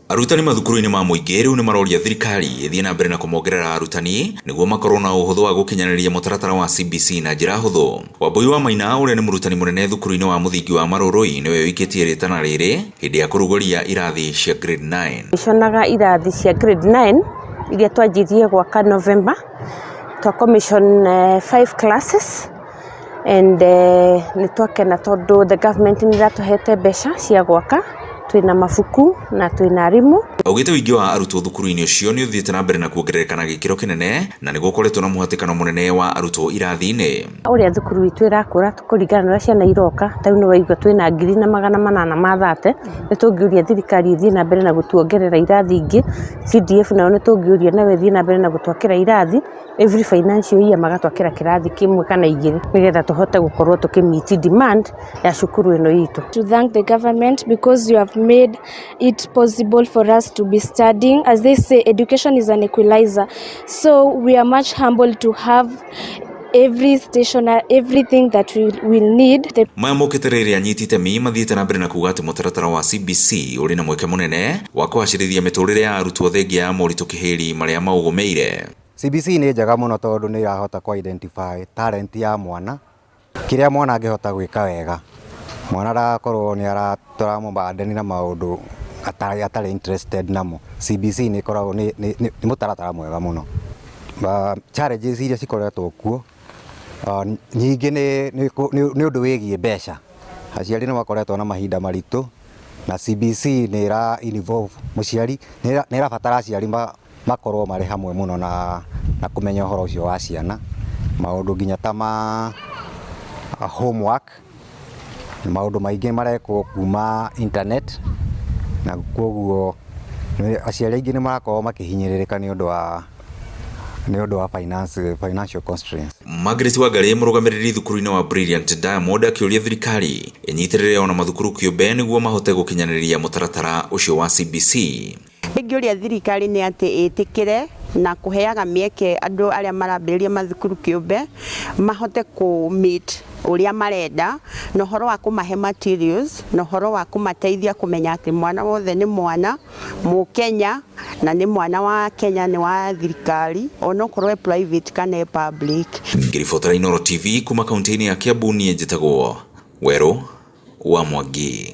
Arutani mathukuru-inĩ ma mũingĩ rĩu nĩmaroria thirikari ĩthiĩ na mbere na kũmongerera arutani nĩguo makorwo na ũhũthũ wa gũkinyanĩria mũtaratara wa CBC na njĩra hũthũ. Wambui wa Maina ũrĩa nĩ mũrutani mũnene thukuru-inĩ wa mũthingi wa Marũrũi nĩwe ũikĩtie rĩtana rĩrĩ hĩndĩ ya kũrugũria irathi cia grade 9. Iconaga irathi cia grade 9 iria twanjirie gwaka November, twa commission 5 classes and nĩ twakena tondũ the government nĩ ĩratũhete mbeca cia gwaka, twĩna mabuku na twĩna arimũ. Augĩte ũingĩ wa arutwo thukuru-inĩ ũcio nĩ ũthiĩte na mbere na kuongerereka na gĩkĩro kĩnene na nĩ gũkoretwo na mũhatĩkano mũnene wa arutwo irathi-inĩ. Ũrĩa thukuru itũ ĩrakũra kũringana na ũrĩa ciana iroka, ta rĩu nĩ waigua twĩna 1830, nĩ tũngĩũria thirikari ĩthiĩ na mbere na gũtuongerera irathi ingĩ. CDF nayo nĩ tũngĩũria nayo ĩthiĩ na mbere na gũtwakĩra irathi, every financial year magatwakĩra kĩrathi kĩmwe kana igĩrĩ, nĩgetha tũhote gũkorwo tũkĩ meet demand ya cukuru ĩno itũ. To thank the government because you have made it possible for us to be studying. As they say, education is an equalizer. So we are much humbled to have every station, everything that we will need. The Maya mokĩte rĩrĩa anyiti itemi mathiĩte na mbere na kuga atĩ mũtaratara wa CBC ũrĩ na mweke mũnene wa kũgacĩrithia mĩtũrĩre ya arutwo thengia ya moritũ kĩhĩri marĩa maũgũmĩire. CBC nĩ njega mũno tondũ nĩ ĩrahota kũ identify talent ya mwana, kĩrĩa mwana angĩhota gwĩka wega. Mwana ndagakorwo nĩ tũramũ na maũndũ atarĩ interested namo. CBC nĩ ĩkoragwo nĩ mũtaratara mwega mũno. Challenges iria cikoretwo kuo nyingĩ nĩ ũndũ wĩgiĩ mbeca. Aciari nĩ makoretwo na mahinda maritũ na CBC nĩ ĩra involve mũciari, nĩ ĩrabatara aciari makorwo marĩ hamwe mũno na kũmenya ũhoro ũcio wa ciana. Maũndũ nginya ta ma homework, maũndũ maingĩ marekwo kuma internet na koguo aciari aingĩ nĩ marakorwo makĩhinyĩrĩrĩka nĩ ũndũ wa financial constraints. Margaret Wangari, mũrũgamĩrĩri thukuru-inĩ wa Brilliant Diamond, akĩũria thirikari ĩnyitĩrĩre ona mathukuru kĩũmbe nĩguo mahote gũkinyanĩria mũtaratara ũcio wa CBC. Ingĩũria thirikari nĩ atĩ ĩtĩkĩre na kũheaga mĩeke andũ arĩa marambĩrĩria mathukuru kĩũmbe mahote kũ meet ũrĩa marenda, na ũhoro wa kũmahe materials, na ũhoro wa kũmateithia kũmenya atĩ mwana wothe nĩ mwana Mũkenya na nĩ mwana wa Kenya, nĩ wa thirikari onokorwo e private kana e public. Ngĩribotera Inooro TV kuma kaunti-inĩ ya Kiambu, niĩ njĩtagwo Werũ wa Mwangi.